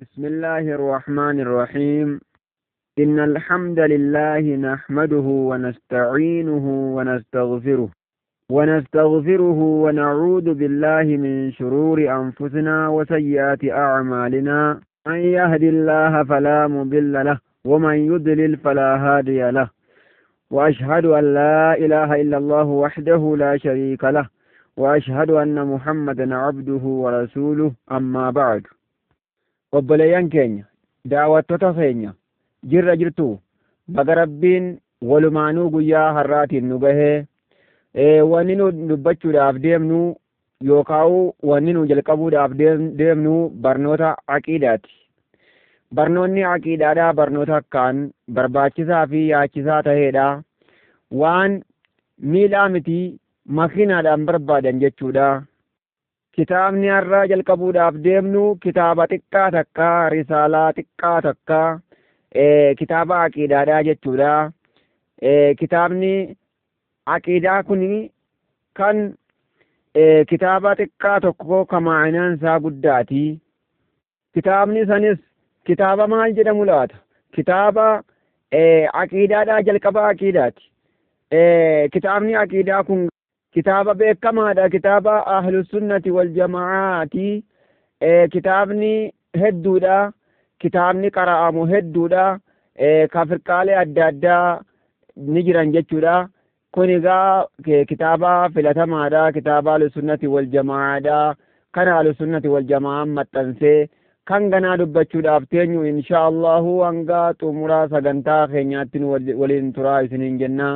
بسم الله الرحمن الرحيم. إن الحمد لله نحمده ونستعينه ونستغفره ونعوذ بالله من شرور أنفسنا وسيئات أعمالنا. من يهد الله فلا مضل له ومن يضلل فلا هادي له، وأشهد أن لا إله إلا الله وحده لا شريك له، وأشهد أن محمدا عبده ورسوله. أما بعد، obboleeyyan keenya, daawwattoota keenya, jirra jirtu? Baga Rabbiin walumaanuu guyyaa har'aatiin nu gahee. Wanni nu dubbachuudhaaf deemnu yookaan wanni nu jalqabuudhaaf deemnu barnoota aqiidaati. Barnoonni aqiidaadhaa barnoota akkaan barbaachisaa fi yaachisaa ta'edha. Waan miilaa miti, makiinaadhaan barbaadan jechuudha. Kitaabni har'aa jalqabuudhaaf deemnu kitaaba xiqqaa takka, risaalaa xiqqaa takka, kitaaba aqiidaadhaa jechuudha. Kitaabni aqiidaa kun kan kitaaba xiqqaa tokko kan ma'anaan isaa guddaati. Kitaabni sanis kitaaba maal jedhamu laata? Kitaaba aqiidaadhaa, jalqaba aqiidaati. Kitaabni aqiidaa kun kitaaba beekamaadha. Kitaaba Ahlusunnati wal Jamaa'aati. Kitaabni hedduudha. Kitaabni qara'amu hedduudha. Ka firqaalee adda addaa ni jiran jechuudha. Kun egaa kitaaba filatamaadha. Kitaaba Ahlusunnati wal Jamaa'aadha. Kana Ahlusunnati wal Jamaa'aan maxxansee kan ganaa dubbachuudhaaf teenyu, insha Allahu hanga xumuraa sagantaa keenyaatti nu waliin turaa isiniin jenna.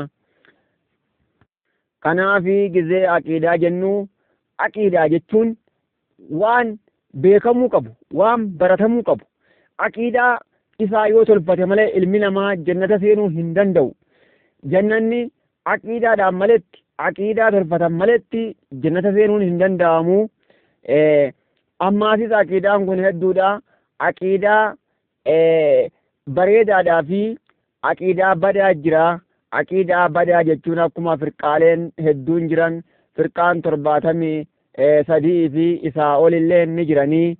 Kanaafi gizee aqiidaa jennu, aqiidaa jechuun waan beekamuu qabu, waan baratamuu qabu. Aqiidaa isaa yoo tolfate malee ilmi namaa jannata seenuu hin danda'u. Jannanni aqiidaadhaan maletti, aqiidaa tolfatan maletti jannata seenuun hin danda'amu. Ammaasis aqiidaan kun hedduudha. Aqiidaa bareedaadhaa fi aqiidaa badaa jira. Aqiidaa badaa jechuun akkuma firqaaleen hedduun jiran, firqaan 73 fi isaa olillee ni jiranii.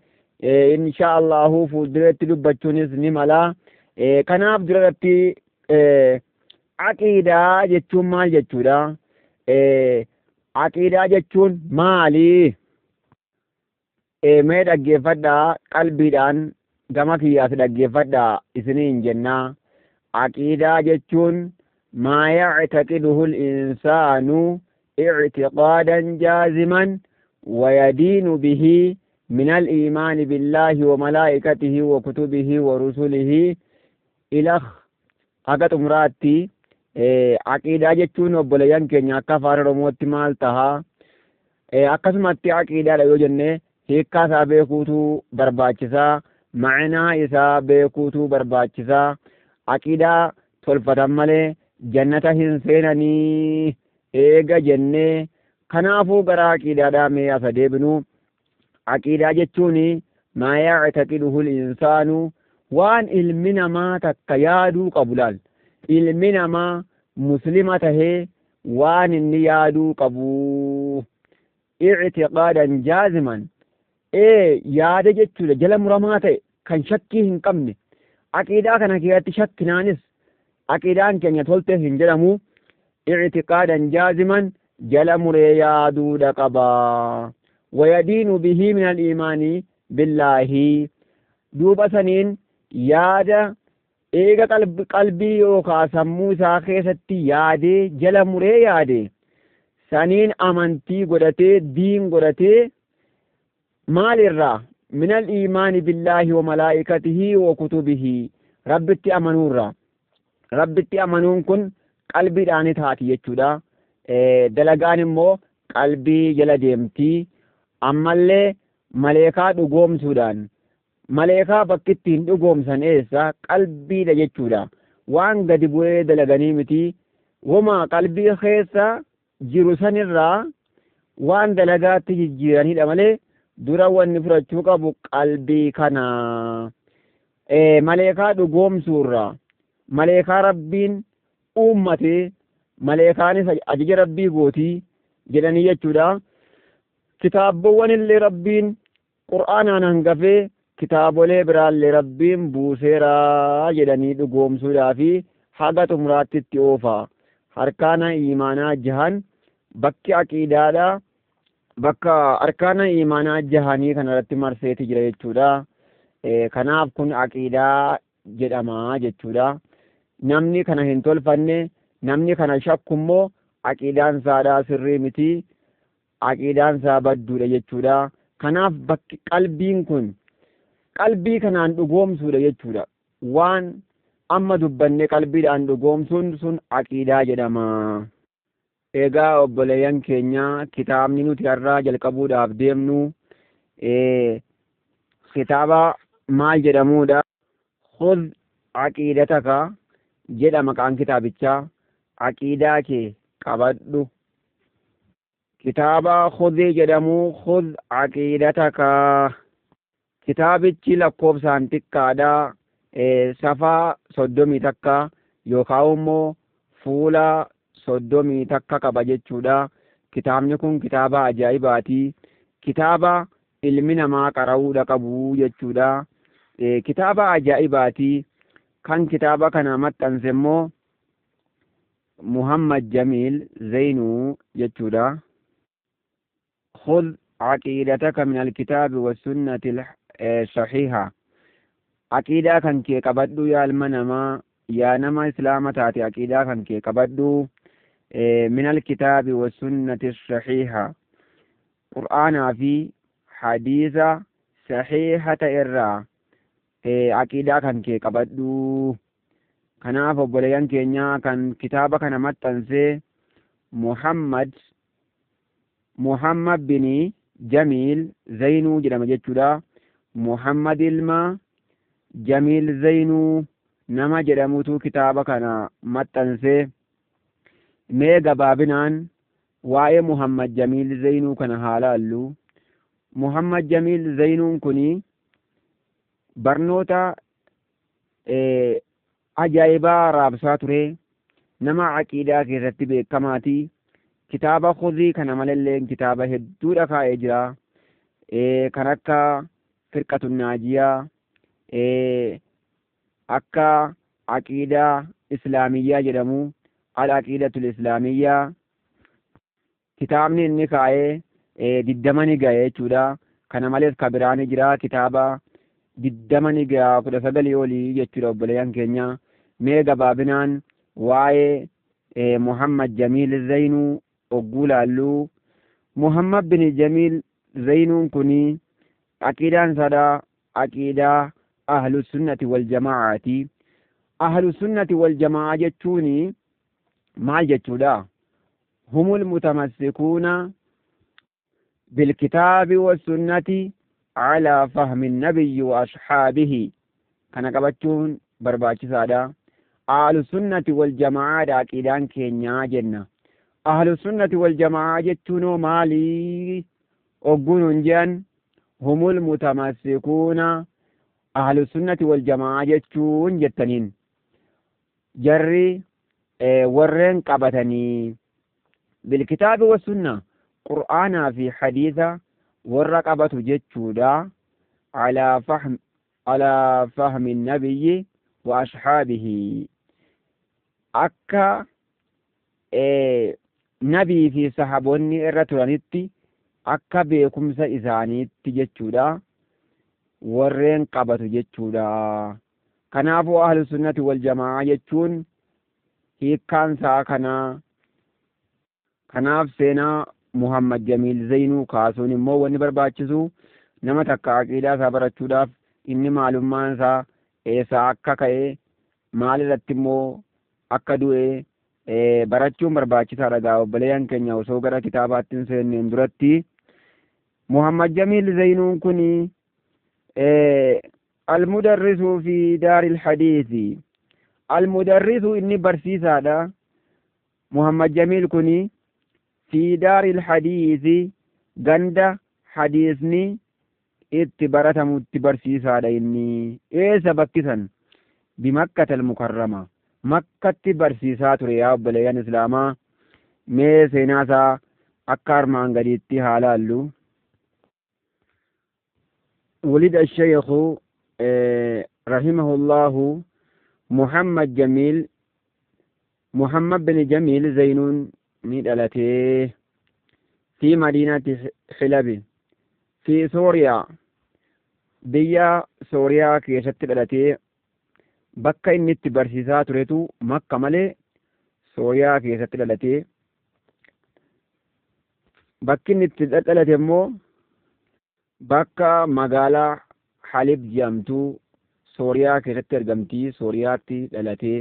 Insha Allahu fuuldureetti dubbachuunis ni mala. Kanaaf duratti aqiidaa jechuun maal jechuudha? Aqiidaa jechuun maali? Mee dhaggeeffadhaa, qalbiidhaan gama kiyyaas dhaggeeffadhaa isiniin jennaa. Aqiidaa jechuun ما يعتقده الإنسان اعتقادا جازما ويدين به من الإيمان بالله وملائكته وكتبه ورسله إلى haga xumuraatti. Aqiidaa jechuun, obboleeyyan keenya, akka Afaan Oromootti maal tahaa? Akkasumatti aqiidaadha yoo jenne hiikkaa isaa beekuutu barbaachisaa, ma'inaa isaa beekuutu barbaachisaa. Aqiidaa tolfatan malee jannata hin seenanii eega jennee, kanaafuu gara aqiidaadhaa mee asa deebinu. Aqiidaa jechuun ما يعتقده الإنسان, waan ilmi namaa takka yaaduu qabu. Laal, ilmi namaa muslima tahee waan inni yaaduu qabu, اعتقادا جازما, yaada jechuudha jala muramaa ta'e kan shakkii hin qabne. Aqiidaa kana keessatti shakkinaanis aqiidaan keenya tolte hin jedhamu. اعتقادا جازما, jala muree yaaduudha qaba. ويدين به من الإيمان بالله, duuba saniin yaada eega qalbii yookaa sammuu isaa keessatti yaadee, jala muree yaade saniin amantii godhatee, diin godhatee, maalirraa? من الإيمان بالله وملائكته وكتبه, Rabbitti amanuurraa. Rabbitti amanuun kun qalbiidhaan taati jechuudha. Dalagaan immoo qalbii jala deemti. Ammallee maleekaa dhugoomsuudhaan, maleekaa bakki ittiin dhugoomsan eessa? Qalbiidha jechuudha. Waan gadi bu'ee dalaganii miti, wama qalbii keessa jiru sanirraa waan dalagaatti jijjiiranidha malee dura wanni fudhachuu qabu qalbii kana. Maleekaa dhugoomsuurraa, maleekaa Rabbiin uummate, maleekaanis ajaja Rabbii gootii jedhanii jechuudha. Kitaabowwan illee Rabbiin Qur'aanaan hangafee Kitaabolee biraallee Rabbiin buuseeraa jedhanii dhugoomsuudhaa fi haga xumuraatti itti oofa. Arkaana iimaanaa jahan bakki aqiidaadha. Bakka arkaana iimaanaa jahanii kanarratti marseeti jira jechuudha. Kanaaf kun aqiidaa jedhama jechuudha. Namni kana hin tolfanne, namni kana shakku immoo aqiidaan isaadhaa sirrii miti. Aqiidaan isaa badduudha jechuudha. Kanaaf bakki qalbiin kun qalbii kanaan dhugoomsuudha jechuudha. Waan amma dubbanne qalbiidhaan dhugoomsuun sun aqiidaa jedhama. Egaa obboleeyyan keenya, kitaabni nuti har'aa jalqabuudhaaf deemnu kitaaba maal jedhamuudha? "Khudh Aqiidataka" jedha maqaan kitaabichaa. Aqiidaa kee qabadhu. Kitaaba Khudhii jedhamu, "Khudh Aqiidataka". Kitaabichi lakkoofsaan xiqqaadha. Safaa 31 yookaan immoo fuula 31 qaba jechuudha. Kitaabni kun kitaaba ajaa'ibaati. Kitaaba ilmi namaa qara'uudha qabu jechuudha. Kitaaba ajaa'ibaati. Kan kitaaba kana maxxanse immoo Muhammad Jamiil Zainuu jechuudha. "Khudh aqiidataka min alkitaabi wassunnati sahiha". Aqiidaa kan kee qabadhu yaa ilma namaa, yaa nama Islaama taate, aqiidaa kan kee qabadhu min alkitaabi wassunnati sahiha. Qur'aanaa fi hadiisa sahiha ta'e irraa aqiidaa kan kee qabadhu. Kanaaf obboleeyyan keenya, kan kitaaba kana maxxansee Muhammad bin Jamiil Zainuu jedhama jechuudha. Muhammad ilma Jamiil Zainuu nama jedhamutu kitaaba kana maxxansee. Mee gabaabinaan waa'ee Muhammad Jamiil Zainuu kana haa laallu. Muhammad Jamiil Zainuun kuni barnoota ajaa'ibaa raabsaa ture. Nama aqiidaa keessatti beekamaati. Kitaaba Khudhii kana malallee kitaaba hedduudha kaa'ee jira. Kan akka Firqatun Naajiyaa, akka Aqiidaa Islaamiyyaa jedhamu, Al Aqiidatul Islaamiyyaa. Kitaabni inni kaa'ee 20 ni ga'e jechuudha. Kana malees ka biraa ni jira, kitaaba 20 ni ga'a, 19 olii jechuudha obboleeyyan keenya. Mee gabaabinaan waa'ee Muhammad Jamiil Zainuu ogguu laallu, Muhammad bin Jamiil Zainuun kuni aqiidaan isaadhaa aqiidaa Ahlu Sunnati wal Jamaa'aati. Ahlu Sunnati wal Jamaa'a jechuun maal jechuudha? Humul mutamassikuuna bilkitaabi wassunnati calaa fahmi nabiyyi wa ashaabihi. Kana qabachuun barbaachisaadha. Ahlu Sunnati wal Jamaa'aadha aqiidaan keenyaa jenna. Ahlu Sunnati wal Jamaa'a jechuunoo maalii ogguun hin jedhan? Humul mutamassikuuna, Ahlu Sunnati wal Jamaa'a jechuun jettaniin jarri warreen qabatanii bilkitaabi wassunna, Qur'aanaa fi hadiisa warra qabatu jechuudha. Alaa fahmi nabiyyi wa ashaabihi, akka nabii fi sahaboonni irra turanitti, akka beekumsa isaaniitti jechuudha, warreen qabatu jechuudha. Kanaafuu Ahlu Sunnati wal Jamaa jechuun hiikkaan isaa kanaa. Kanaaf seenaa Muhammad Jamiil Zainuu kaasuun immoo wanni barbaachisu nama takka aqiidaa isaa barachuudhaaf inni maalummaan isaa, eessaa akka ka'e, maal irratti immoo akka du'e barachuun barbaachisaadha. Gaa obboleeyyan keenya, osoo gara kitaabaatti hin seenneen duratti, Muhammad Jamiil Zainuun kun almudarrisuu fi daaril hadiisi. Almudarrisu, inni barsiisaadha. Muhammad Jamiil kun fi daaril hadiisi, ganda hadiisni itti baratamutti barsiisaadha inni. Eessa bakkisan? Bimakkata Almukarrama, Makkatti barsiisaa ture. Yaa obboleeyyan Islaamaa, mee seenaa isaa akka armaan gadiitti haa laallu. ولد الشيخ رحمه الله محمد جميل محمد بن جميل زينون ندلته في مدينة حلب في سوريا. Biyya Sooriyaa keessatti dhalatee, bakka inni itti barsiisaa turetu Makka malee Sooriyaa keessatti dhalatee, bakki inni itti dhalate immoo bakka magaalaa Halib jedhamtu Sooriyaa keessatti argamti. Sooriyaatti dhalatee,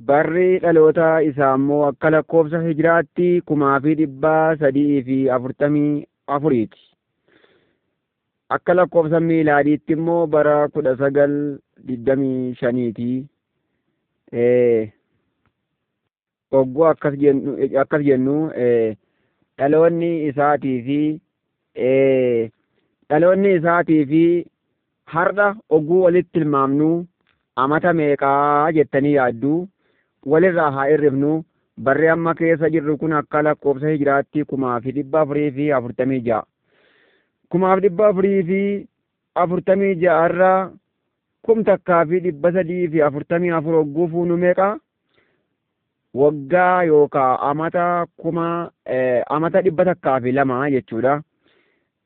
barri dhaloota isaa immoo akka lakkoofsa hijiraatti 1344ti. Akka lakkoofsa miilaadiitti immoo bara 1925ti. Ogguu akkas jennu dhaloonni isaatii fi har'a ogguu walitti tilmaamnu amata meeqaa jettanii yaaddu? Walirraa haa hirrifnu. Barri amma keessa jirru kun akka lakkoofsa hijiraatti 1446. 1446 irraa 1344 ogguu fuunu meeqa? Waggaa yookaa amata kuma amata 102 jechuudha.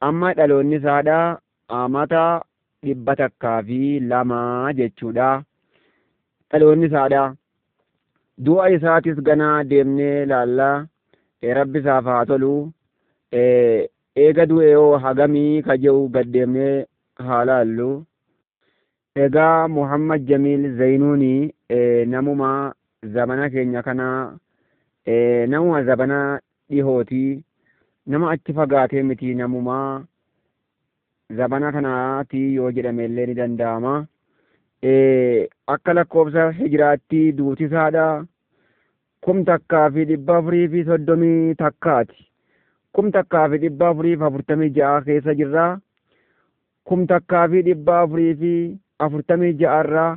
Amma dhaloonni isaadha amata 102 jechuudha. Dhaloonni isaadha. Du'a isaatis ganaa deemnee laallaa. Rabbi isaaf haa tolu. Eega du'e hoo hagamii ka jedhu gad deemnee haa laallu. Egaa Muhammad Jamiil Zaynuuni namuma zamana keenya kana, namuma zamana dhihooti. Nama achi fagaatee miti, namuma zamana kanaati yoo jedhame illee ni danda'ama. Akka lakkoofsa hijiraatti duuti isaadha 1431ti. 1446 keessa jirra. 1446 irraa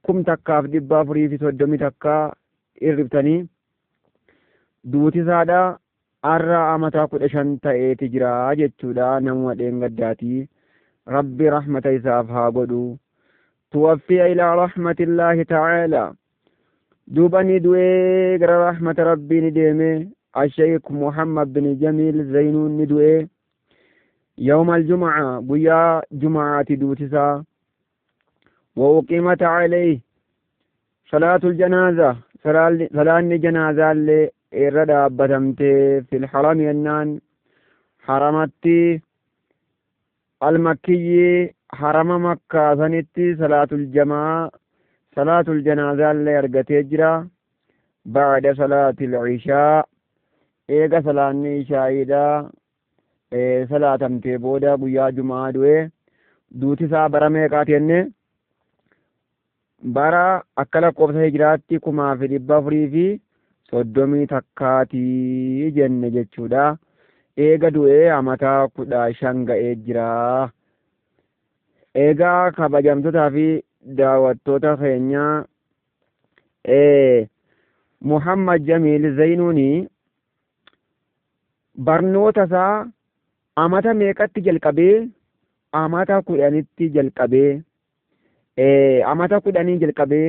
1431 hirriftanii duuti isaadha har'a amata 15 ta'eeti jira jechuudha. Namuma dheengaddaati. Rabbi rahmata isaaf haa godhu. توفي إلى رحمة الله تعالى. Duuba ni du'ee gara rahmata Rabbii ni deeme. الشيخ محمد بن جميل زينون ni du'ee يوم الجمعة, guyyaa جمعة duuti isaa. وأقيمت عليه صلاة الجنازة, صلاة جنازة اللي irra dhaabbatamtee في الحرم jennaan haramatti المكي, harama Makkaa sanitti salaatul jamaa, salaatul janaazaa illee argatee jira. بعد صلاة العشاء, eega salaanni ishaa'iidha salaatamtee booda guyyaa jumaa du'e. Duuti isaa bara meeqaati jenne? Bara akka lakkoofsa hijiraatti 1431-tii jenne jechuudha. Eega du'ee amata 15 ga'ee jira. Egaa kabajamtootaa fi daawwattoota keenya, Muhammad Jamiil Zaynuuni barnoota isaa amata meeqatti jalqabee? Amata 10tti jalqabee, amata 10 jalqabee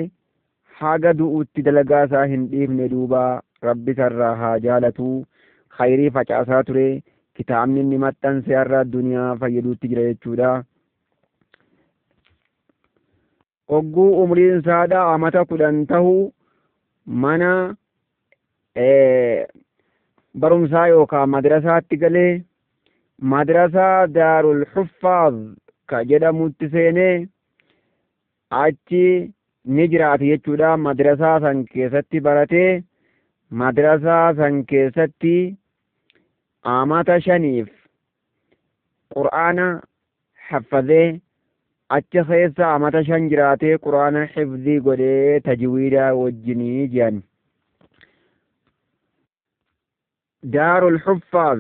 haga du'utti dalagaa isaa hin dhiifne. Duuba Rabbi isarraa haa jaalatu. Khayrii facaasaa ture. Kitaabni inni maxxanse har'a addunyaa fayyaduutti jira jechuudha. Hogguu umriin isaadha amata 10 tahu mana barumsaa yookaan madrasaatti galee, madrasaa Daarul Huffaaz ka jedhamutti seenee achi ni jiraate jechuudha. Madrasaa san keessatti baratee, madrasaa san keessatti amata 5f qur'aana haffazee, achi keessa amata 5 jiraatee qur'aana hifzii godhee tajwiida wajjinii jiran. Daarul Huffaaz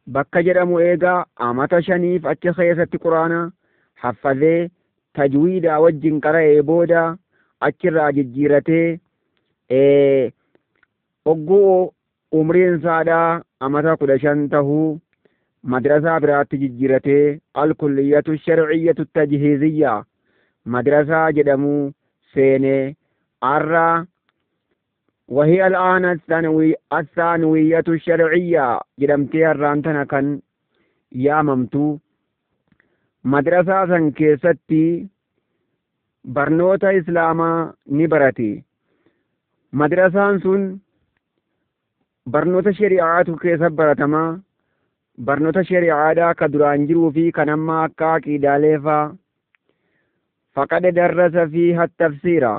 bakka jedhamu eegaa amata 5f achi keessatti qur'aana haffazee tajwiida wajjin qara'ee booda achirraa jijjiiratee, hogguu umriin isaadhaa amata 15 tahuu Madrasaa biraatti jijjiiratee Alkulliyatu Sharciyyatu Tajhiiziyyaa madrasaa jedhamu seenee arra وهي الآن الثانوية الشرعية jedhamtee har'aan tana kan yaamamtu. Madrasaa san keessatti barnoota Islaamaa ni barate. Madrasaan sun barnoota shari'aatu keessa baratamaa. Barnoota shari'aadhaa ka duraan jiruu fi kan ammaa akka aqiidaalee faa. Faqad darrasa fiiha tafsiira.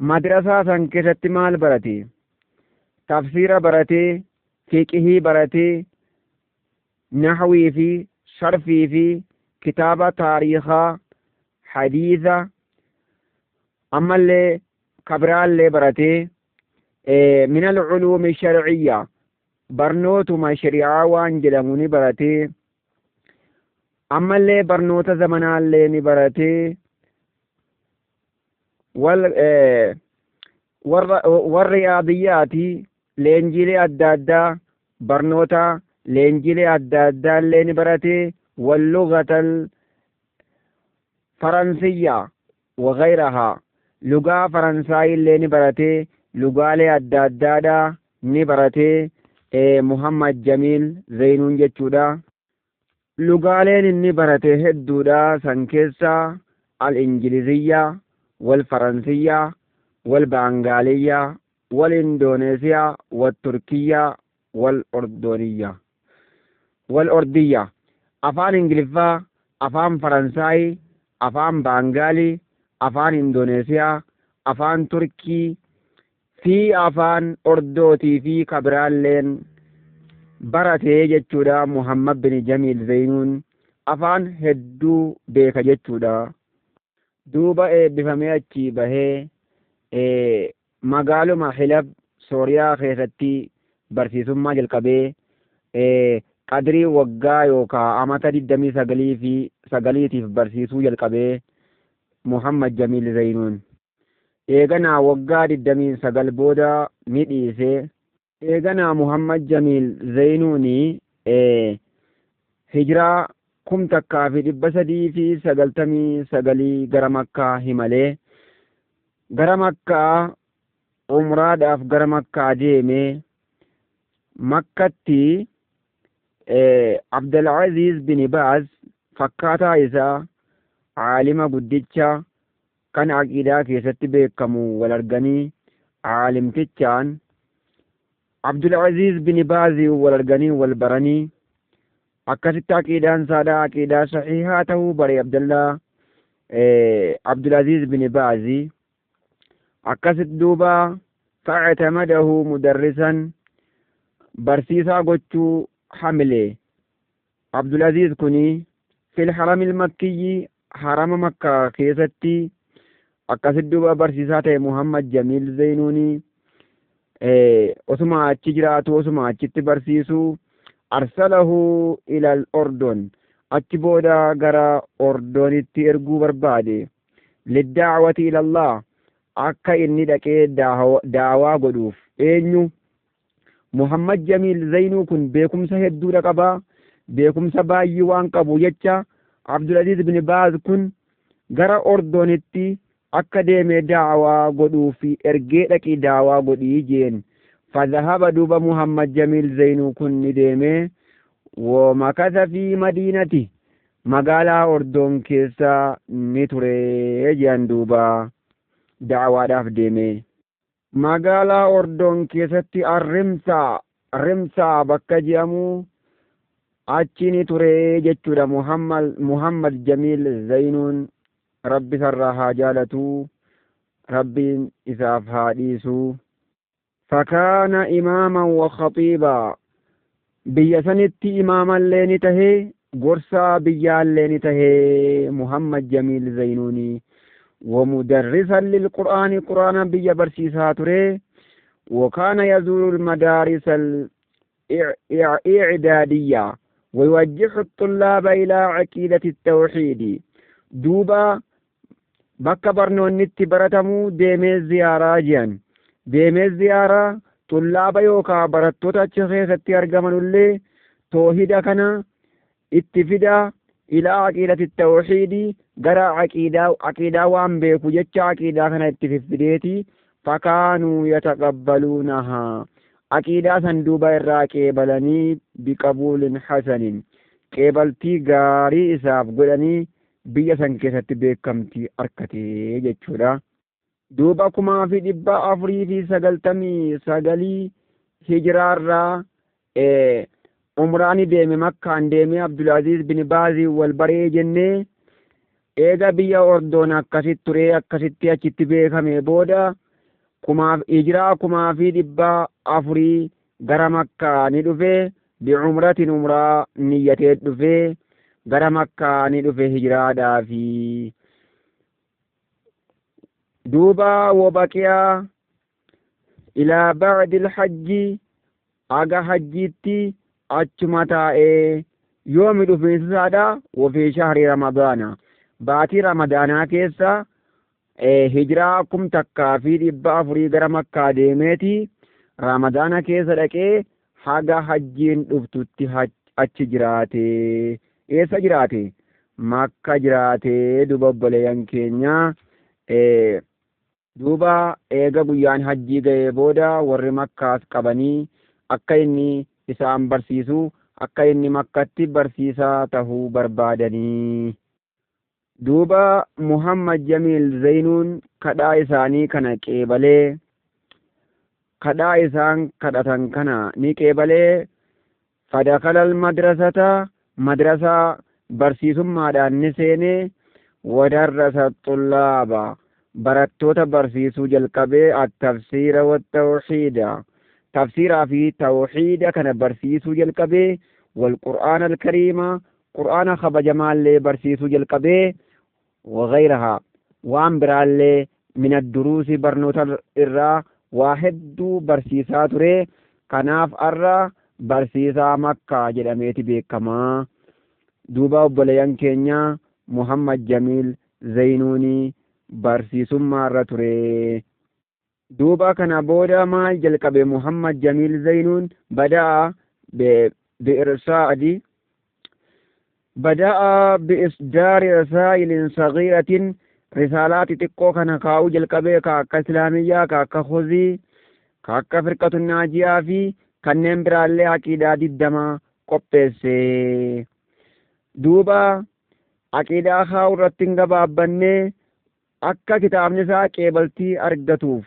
Madrasaa san keessatti maal barate? Tafsiira baratee, fiqihii baratee, nahwii fi sarfii fi kitaaba taariikaa, hadiisa, ammallee kabiraallee baratee, min alculuumi sharciyya barnootuma shari'aa waan jedhamu ni baratee, ammallee barnoota zamanaallee ni baratee, warra riyaadiyyaati leenjiilee adda addaa barnoota leenjiilee adda addaallee ni baratee, wallughatal faransiyya wagayrahaa lugaa faransaayillee ni baratee, lugaalee adda addaadhaa ni baratee Muhammad Jamiil Zeynuun jechuudha. Lugaaleen inni barate hedduudha. San keessaa al-Ingiliziyyaa, wal Faransiyyaa, wal Baangaaliyyaa, wal Indooneesiyaa, wal Turkiyyaa, wal Ordooniyyaa. Wal Ordiyyaa. Afaan Ingiliffaa, afaan Faransaayii, afaan Baangaalii, afaan Indooneesiyaa, afaan Turkii fi afaan Ordootii fi kabiraalleen baratee jechuudha. Muhammad bin Jamiil Zeynuun afaan hedduu beeka jechuudha. Duuba eebbifamee achii bahee magaaluma Hilab Sooriyaa keessatti barsiisummaa jalqabee qadrii waggaa yookaan amata 29 fi sagaliitiif barsiisuu jalqabee Muhammad Jamiil Zeynuun. Eeganaa waggaa 29 booda ni dhiisee. Eeganaa Muhammad Jamiil Zeynuuni hijiraa 1399 gara Makkaa himalee, gara Makkaa umraadhaaf gara Makkaa deemee, Makkatti Abdulaziz bin Baaz fakkaataa isaa aalima guddicha kan aqiidaa keessatti beekamu wal arganii, aalimtichaan Abdulaziz bin Baazii wal arganii wal baranii, akkasitti aqiidaan isaadhaa aqiidaa sahihaa ta'uu bare Abdallaa Abdulaziz bin Baazii. Akkasitti duuba fa'atamadahu mudarrisan barsiisaa gochuu hamile Abdulaziz kuni fil haramil makkiyyi harama Makkaa keessatti. Akkasitti duuba barsiisaa ta'e Muhammad Jamiil Zeynuuni. Osuma achi jiraatu, osuma achitti barsiisu, arsalahu ilal Ordon, achi booda gara Ordonitti erguu barbaade, liddaawati ilallah akka inni dhaqee daawaa godhuuf. Eenyu? Muhammad Jamiil Zaynuu kun beekumsa hedduudha qaba. Beekumsa baay'ee waan qabu jecha Abdulaziz bin Baaz kun gara Ordonitti akka deemee daawaa godhuuf ergee, dhaqii daawaa godhii jeen. Fadhahaba, duuba Muhammad Jamiil Zaynuu kun ni deemee, ومكث في مدينته magaalaa Ordoon keessa ni ture jedhan. Duuba da'awaadhaaf deeme. Magaalaa Ordoon keessatti Arrimsaa, Rimsaa bakka jedhamu achi ni ture jechuudha. Muhammad Jamiil Zaynuun Rabbi sarraa haa jaalatu, Rabbiin isaaf haa dhiisu. فكان إماما وخطيبا biyya sanitti imaamallee ni tahee, gorsaa biyyaallee ni tahee Muhammad Jamiil Zaynuuni. ومدرسا للقرآن قرآن بيا برسيسا ture. وكان يزور المدارس الإعدادية ويوجه الطلاب إلى عقيدة التوحيد. دوبا bakka barnoonni itti baratamu deemee ziyaaraa jiran, deemee ziyaaraa xullaaba yookaan barattoota achi keessatti argamanullee toohida kana Itti fida ilaa aqiidati tawxiidi, gara aqiidaa waan beeku jecha aqiidaa kana itti fiffideeti. Fakaanuu yataqabbaluunahaa, aqiidaa san duuba irraa qeebalanii, biqabuulin hasanin, qeebaltii gaarii isaaf godhanii biyya san keessatti beekamtii arkatee jechuudha. Duuba 1499 hijiraarraa umraani deeme, Makkaan deemee Abdulaziz bin Baazii wal baree jennee. Eega biyya Ordoon akkasitti turee, akkasitti achitti beekame booda, kumaaf hijiraa 1400 gara Makkaa ni dhufe. Bicumratin, umraa niyyatee dhufe, gara Makkaa ni dhufe hijiraadhaafi. Duuba wabaqiyaa ilaa bacdi ilhajji, haga hajjiitti achuma taa'ee. Yoomi dhufiinsa isaadha? Wafii shahri Ramadaana, baatii Ramadaanaa keessa hijiraa 1400 gara Makkaa deemeeti Ramadaana keessa dhaqee haga hajjiin dhuftutti achi jiraate. Eessa jiraate? Makka jiraate. Duba obboleeyyan keenya, duuba eega guyyaan hajjii ga'ee booda warri Makkaas qabanii akka inni isaan barsiisu, akka inni Makkatti barsiisaa tahuu barbaadanii. Duuba Muhammad Jamiil Zaynuun kadhaa isaanii kana qeebalee, kadhaa isaan kadhatan kana ni qeebalee. Fadakalal madrasata, madrasaa barsiisummaadhaan ni seenee. Wadarrasa xullaaba, barattoota barsiisuu jalqabee. Attafsiira wattawxiida, tafsiiraa fi tawxiida kana barsiisuu jalqabee. Walqur'aana alkariima, qur'aana kabajamaallee barsiisuu jalqabee. Wagayrahaa, waan biraallee, min adduruusi, barnoota irraa waa hedduu barsiisaa ture. Kanaaf arra barsiisaa Makkaa jedhameeti beekamaa. Duuba obboleeyyan keenya, Muhammad Jamiil Zaynuunii barsiisummaa irra ture. Duuba kana booda maal jalqabe Muhammad Jamiil Zaynuun? Bada'a bi'isdaari rasaa'ilin sagiiratin, risaalaa xixiqqoo kana kaa'uu jalqabee, ka akka Islaamiyyaa, ka akka Khuzii, ka akka Firqatu Naajiyaa fi kanneen biraallee aqiidaa 20 qopheesse. Duuba aqiidaa kaa'uu irratti hin gabaabbannee, akka kitaabni isaa qeebaltii argatuuf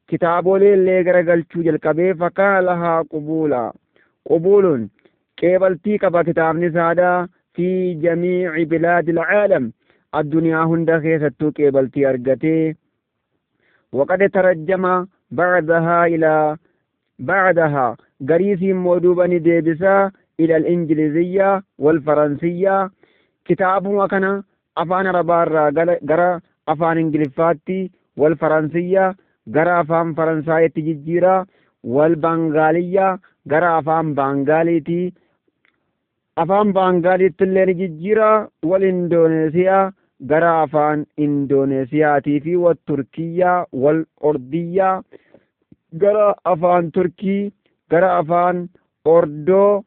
kitaabolee illee garagalchuu jalqabee. Fakkaana lahaa qubuula, qubuulun, qeebaltii qaba kitaabni isaadha. Fi jamiici bilaadil caalam, addunyaa hunda keessattuu qeebaltii argatee. Waqad tarajjama bacdahaa ilaa bacdahaa, gariisii immoo duuba ni deebisaa, ila al-Injiliziyya wal Faransiyya, kitaabuma kana afaan Arabaarraa gara afaan Ingiliffaatti, wal Faransiyya, gara afaan Faransaayitti jijjiira, wal Baangaaliyya, gara afaan Baangaaliiti, afaan Baangaaliitti illee ni jijjiira, wal Indooneesiyaa, gara afaan Indooneesiyaatii fi wal Turkiyyaa, wal Ordiyyaa, gara afaan Turkii, gara afaan Ordoo.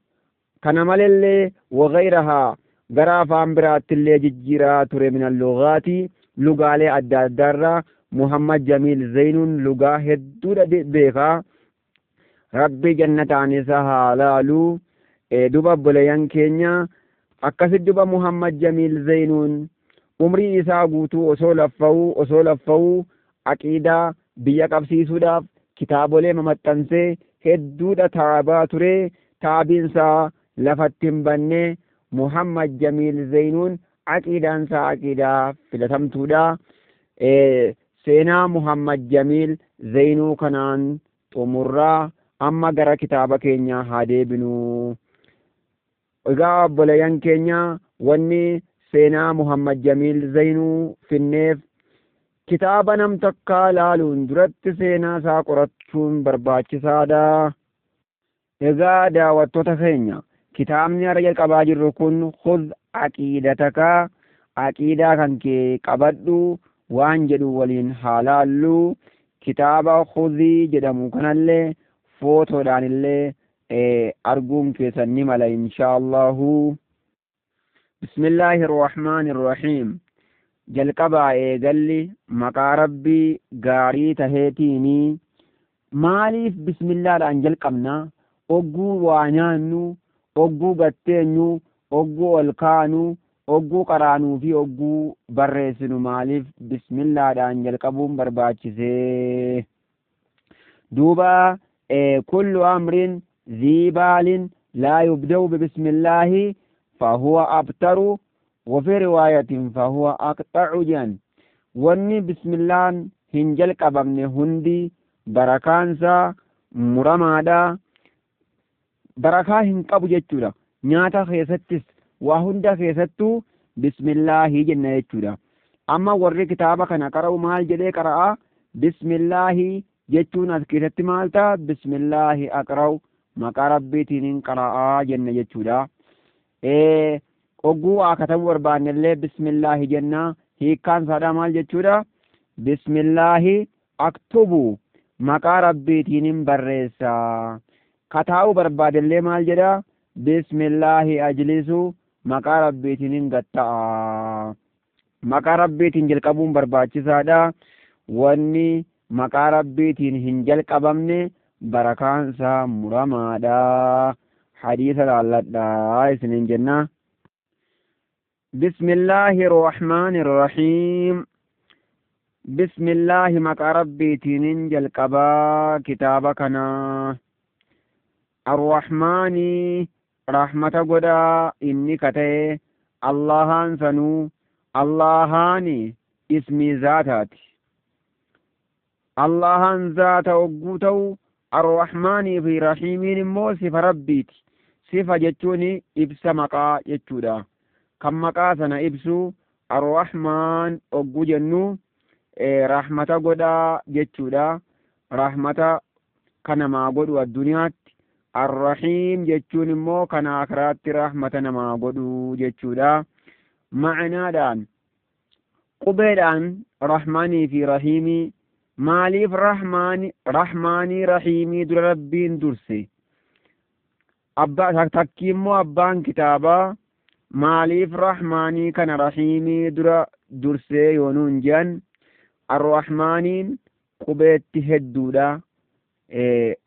Kana malellee wagayrahaa, gara afaan biraatti illee jijjiiraa ture. Min allugaati, lugaalee adda addaarraa. Muhammad Jamiil Zaynuun lugaa hedduudha beekaa. Rabbi jannataan isa haa laalu. Duba obboleeyyan keenya, akkasi duba Muhammad Jamiil Zaynuun umrii isaa guutuu osoo laffa'uu aqiidaa biyya qabsiisuudhaaf kitaabolee mamaxxansee hedduudha taabaa ture. Taabiinsaa lafatti hin banne. Muhammad Jamiil Zaynuun aqiidaan isaa aqiidaa filatamtuudha. Seenaa Muhammad Jamiil Zaynuu kanaan xumurraa, amma gara kitaaba keenyaa haa deebinu. Egaa obboleeyyan keenya, wanni seenaa Muhammad Jamiil Zaynuu finneef kitaaba nam takkaa laaluun duratti seenaa isaa qorachuun barbaachisaadha. Egaa daawwattoota keenya, kitaabni har'a jalqabaa jirru kun "Khudh Aqiidataka", aqiidaa kan kee qabadhu waan jedhu waliin haa laallu. Kitaaba Khudhii jedhamu kanallee footoodhaan illee arguun keessan ni mala, inshaallahu. Bismillaahi Irrahmaani Irrahiim. Jalqabaa eegalli maqaa Rabbii gaarii taheetiini. Maaliif bismillaadhaan jalqabna? Ogguu waa nyaannu, ogguu gatteenyu, ogguu ol kaanu, ogguu qaraanuu fi ogguu barreessinu maaliif bismillaadhaan jalqabuun barbaachisee? Duuba kullu amrin dhii baalin laa yubda'u bibismillaahi fahuwa abtaru wafi riwaayatin fahuwa aqxa'u jedhan. Wanni bismillaan hin jalqabamne hundi barakaansaa muramaadha. Barakaa hin qabu jechuudha. Nyaata keessattis waa hunda keessattuu bismillaahi jenna jechuudha. Amma warri kitaaba kana qara'u maal jedhee qara'a? Bismillaahi jechuun as keessatti maal ta'a? Bismillaahi aqra'u, maqaa Rabbiitiin hin qara'aa jenna jechuudha. Ogguu waa katabuu barbaanne illee bismillaahi jenna. Hiikkaan isaadhaa maal jechuudha? Bismillaahi aktubu, maqaa Rabbiitiin hin barreessa. Kataa'uu barbaade illee maal jedha? Bismillaahi ajlisu, maqaa Rabbiitiin hin gatta'a. Maqaa Rabbiitiin jalqabuun barbaachisaadha. Wanni maqaa Rabbiitiin hin jalqabamne barakaan isaa muramaadha. Hadiisa laalladhaa isiniin jenna. Bismillaahi Rahmaani Rahiim. Bismillaahi, maqaa Rabbiitiin jalqabaa kitaaba kanaa. Arrahmaani, rahmata godhaa inni ka ta'e Allahaan sanuu. Allahaani ismii zaataati. Allahaan zaata ogguu ta'u, Arrahmaanii fi Rahiimiin immoo sifa Rabbiiti. Sifa jechuun ibsa maqaa jechuudha. Kan maqaa sana ibsu Arrahmaan ogguu jennu rahmata godhaa jechuudha. Rahmata kan namaa godhu addunyaatti. Arrahiim jechuun immoo kan akiraatti rahmata namaa godhu jechuudha. Ma'anaadhaan qubeedhaan Rahmaanii fi Rahiimii maaliif Rahmaanii Rahiimii dura Rabbiin durse? Abbaa takkii immoo abbaan kitaabaa maaliif Rahmaanii kana Rahiimii dura dursee yoo nuun jedhan, Arrahmaaniin qubeetti hedduudha.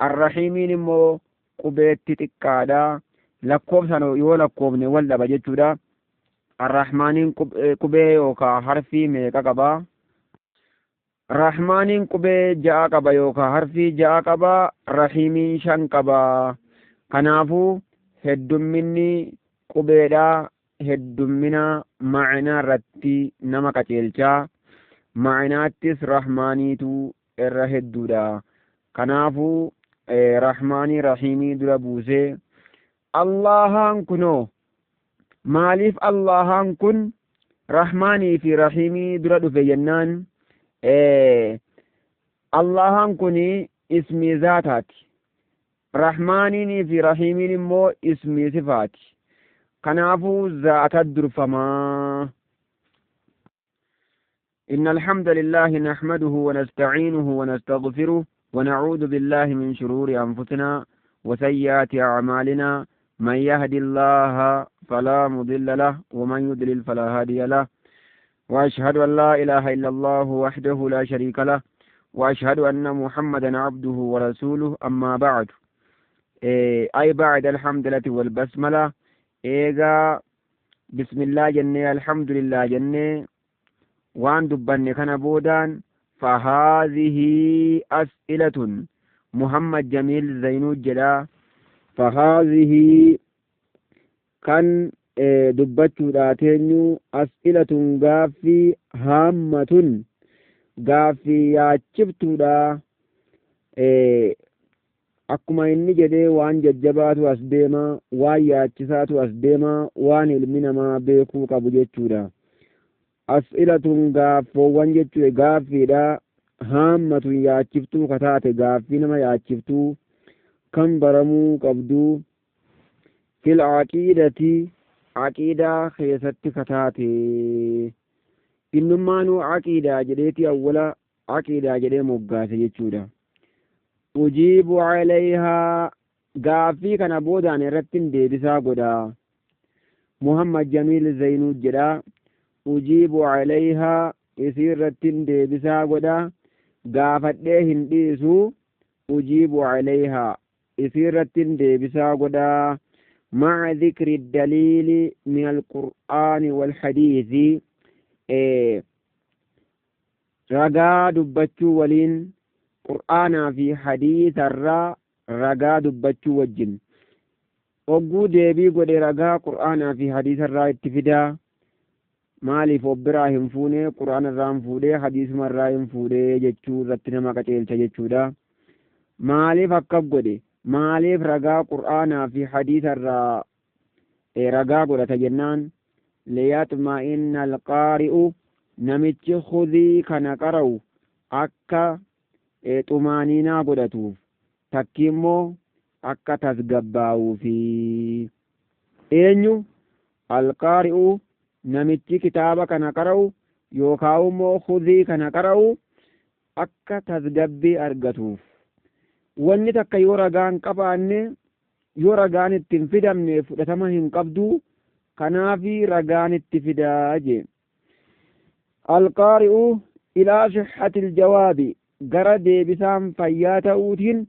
Arrahiimiin immoo qubeetti xiqqaadha. Lakkoofsaan yoo lakkoofne wal dhaba jechuudha. Arrahmaaniin qubee yookaan harfii meeqa qaba? Rahmaaniin qubee 6 qaba yookaan harfii 6 qaba. Rahiimiin 5 qaba. Kanaafuu heddumminni qubeedhaa heddummina ma'anaa irratti nama qajeelchaa. Ma'anaattis Rahmaaniitu irra hedduudha. Kanaafuu Rahmaanii Rahiimii dura buusee. Allahaan kunoo maaliif Allahaan kun Rahmaanii fi Rahiimii dura dhufe jennaan, Allahaan kun ismii zaataati. Rahmaaniinii fi Rahiimiin immoo ismii sifaati. Kanaafuu zaata durfamaa. إن الحمد لله نحمده ونستعينه ونستغفره ونعوذ بالله من شرور أنفسنا وسيئات أعمالنا، من يهد الله فلا مضل له ومن يضلل فلا هادي له، وأشهد أن لا إله إلا الله وحده لا شريك له، وأشهد أن محمدا عبده ورسوله. أما بعد، أي بعد الحمد لله والبسملة، إيغا بسم الله جنة الحمد لله جنة وان دبن كان بودان. فهذه أسئلة محمد جميل زينو جلا. فهذه كان دبتو داتينيو أسئلة غافي هامة غافي ياچبتو دا. Akkuma inni jedhee waan jajjabaatu as deema, waan yaachisaatu as deema, waan ilmi namaa beekuu qabu jechuudha. As'ilatun gaaffoowwan jechuudha, gaaffiidha. Haammatun yaachiftuu kataate, gaaffii nama yaachiftuu kan baramuu qabdu, fil aqiidati, aqiidaa keessatti kataate. Innummaanuu aqiidaa jedheeti awwala aqiidaa jedhee moggaase jechuudha. Ujiibu calayhaa, gaaffii kana boodaan irratti deebisaa godha. Muhammad Jamiil Zaynuu jedha. Ujiibu calayhaa, isii irrattin deebisaa godha, gaafadhee hin dhiisu. Ujiibu calayhaa, isii irrattin deebisaa godha, maca dhikri daliili min alqur'aani walhadiisi, ragaa dubbachuu waliin, qur'aanaa fi hadiisarraa ragaa dubbachuu wajjin. Hogguu deebii godhe ragaa qur'aanaa fi hadiisarraa itti fidaa. Maaliif of biraa hin fuune? Qur'aana irraa hin fuudhee, hadiisuma irraa hin fuudhee jechuu irratti nama qaceelcha jechuudha. Maaliif akka godhe, maaliif ragaa qur'aanaa fi hadiisa irraa ragaa godhata jennaan, liyaxma'inna alqaari'u, namichi khudii kana qara'u akka xumaaniinaa godhatuuf, takki immoo akka tasgabbaa'uufi. Eenyu? Alqaari'u, namichi kitaaba kana qara'u yookaan immoo khudii kana qara'u akka tasgabbii argatuuf. Wanni takka yoo ragaan qabaanne, yoo ragaan itti hin fidamne, fudhatama hin qabdu. Kanaafi ragaan itti fidaa jee. Alqaari'u ilaa sihhati aljawaabi, gara deebisaan fayyaa ta'uutiin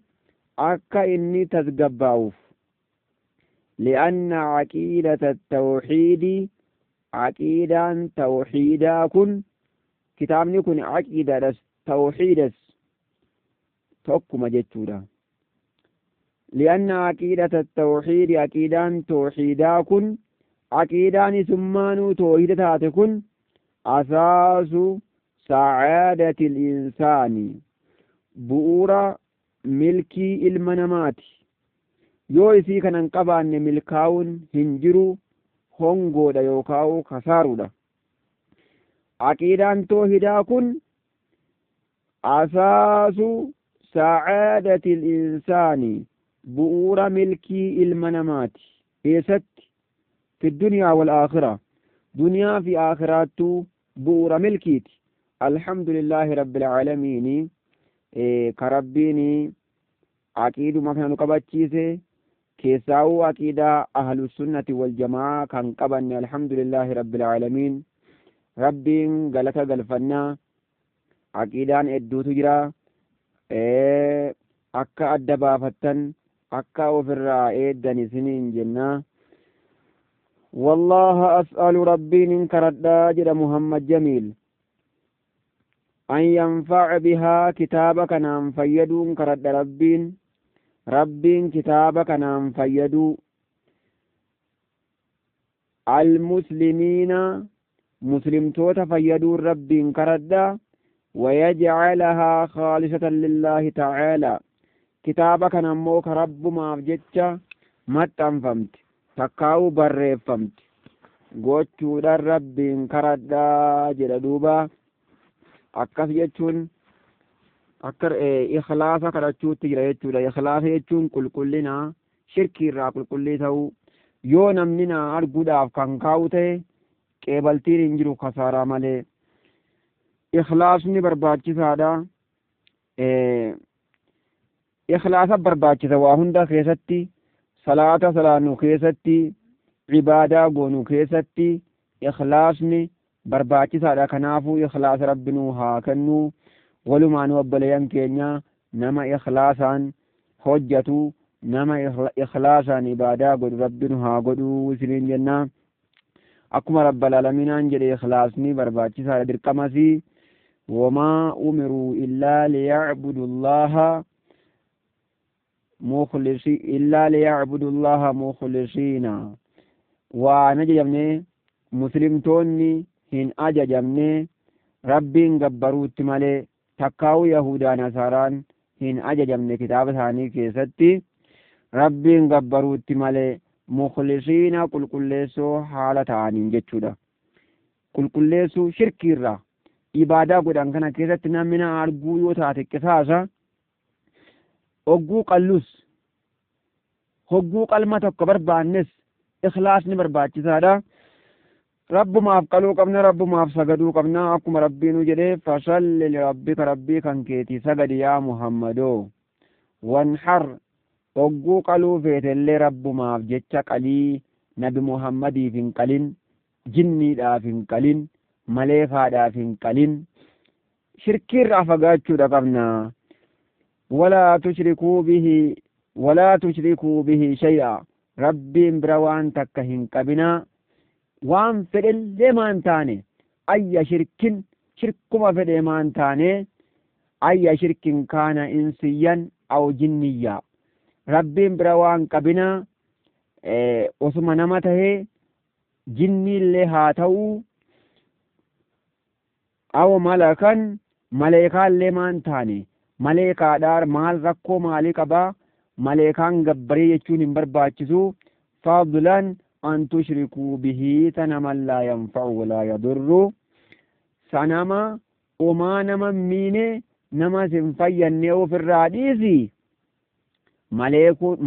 akka inni tasgabbaa'uuf. Li'anna caqiidata tawxiidi, caqiidaan tawxiidaa kun, kitaabni kun caqiidaadhas tawxiidas tokkuma jechuudha. Li'anna caqiidata tawxiidi, caqiidaan tawxiidaa kun, caqiidaan isummaanuu tawxiida taate kun, asaasu sacaadati insaani, bu'uura milkii ilma namaati. Yoo isii kana hin qabaanne milkaa'uun hin jiru, hongoodha yookaan kasaaruudha. Aqiidaan toohidaa kun asaasu sacaadati insaani, bu'uura milkii ilma namaati. Eessatti? Fi duniyaa wal aakhira, duniyaa fi aakhiraattuu bu'uura milkiiti. Alhamdulillaahi rabbil aalamiini, ka Rabbiin aqiiduma kana nu qabachiise, keessaa'uu aqiidaa ahlusunnati wal jamaa kan qabanne. Alhamdulillaahi rabbil aalamiin, Rabbiin galata galfannaa. Aqiidaan hedduutu jira, akka adda baafattan, akka ofirraa eeggan isiniin jennaa. Wallaha as'alu, Rabbiin hin karadhaa jedha Muhammad Jamiil, an yanfaca bihaa, kitaaba kanaan fayyaduun karadha Rabbiin, Rabbiin kitaaba kanaan fayyaduu, almuslimiina, muslimtoota fayyaduun Rabbiin karadha, wayajcalahaa khaalisatan lillaahi tacaalaa, kitaaba kana ammoo ka Rabbumaaf jecha maxxanfamte takkaa'uu barreeffamte gochuudhaan Rabbiin karadhaa jedha. Duuba akkas jechuun akka ikhlaasa kadhachuutti jira jechuudha. Ikhlaasa jechuun qulqullina, shirkii irraa qulqullii ta'uu. Yoo namni na arguudhaaf kan kaa'u ta'e, qeebaltiin hin jiru, kasaaraa malee. Ikhlaasni barbaachisaadha. Ikhlaasa barbaachisa waa hunda keessatti, salaata salaannu keessatti, ibaadaa goonu keessatti ikhlaasni barbaachisaadha. Kanaafuu ikhlaasa Rabbi nuu haa kennu. Walumaanuu obboleeyyan keenya, nama ikhlaasaan hojjatu, nama ikhlaasaan ibaadaa godhu Rabbi nu haa godhu isiniin jenna. Akkuma rabbal aalamiinaan jedhe, ikhlaasni barbaachisaadha, dirqamasii. Wamaa umiruu illaa liyacbudu llaha mukhlisi, illaa liyacbudu llaha mukhlisiina. Waan ajajamne, muslimtoonni hin ajajamne Rabbiin gabbaruutti malee, takkaa'uu yahudaa nasaaraan hin ajajamne kitaaba isaanii keessatti Rabbiin gabbaruutti malee, mukhlisiina, qulqulleessoo haala ta'aniin jechuudha. Qulqulleessuu shirkiirraa. Ibaadaa godhan kana keessatti namni na arguu yoo taate qisaasa. Hogguu qallus, hogguu qalma tokko barbaannes, ikhlaasni barbaachisaadha. Rabbumaaf qaluu qabna, Rabbumaaf sagaduu qabna. Akkuma Rabbiinuu jedhee, fasalli lirabbika, Rabbii kan keetii sagadi yaa Muhammadoo, wanhar, hogguu qaluu feetellee Rabbumaaf jecha qalii. Nabi Muhammadiif hin qalin, jinniidhaaf hin qalin, maleekaadhaaf hin qalin. Shirkiirraa fagaachuudha qabna. Walaa tushrikuu bihi, walaa tushrikuu bihi shay'a, Rabbiin bira waan takka hin qabinaa, waan fedhellee maan taane, ayya shirkin, shirkuma fedhe maan taane, ayya shirkin kaana insiyyan aw jinniyya, Rabbiin bira waan qabinaa, osuma nama tahee jinniillee haa ta'uu, aw malakan, maleekaallee maan taane. Maleekaadhaa maal rakkoo maalii qabaa? Maleekaan gabbaree jechuun hin barbaachisu. Fadlan an tushrikuu bihi sanaman laa yanfa'u walaa yadurru, sanama omaa nama miine nama sin fayyanne ofirraa dhiisi,